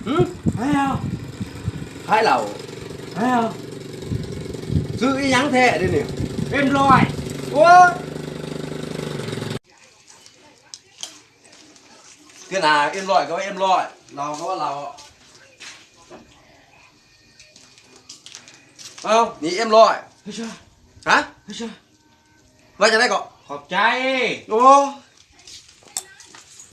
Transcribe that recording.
ຫຶ? ຂາຍເຫຼົ້າ? ຊື້ອີ່ຫຍັງແທ້ດຽວນີ້? ເອັມຮ້ອຍ. ໂອ້ຍ ຄືໜ້າ ເອັມຮ້ອຍກໍວ່າເອັມຮ້ອຍ ເຫຼົ້າກໍວ່າເຫຼົ້າ. ເອົ້າ ນີ້ເອັມຮ້ອຍ. ຮະ? ວ່າຈັ່ງໃດເກາະ? ຂອບໃຈ. ໂອ້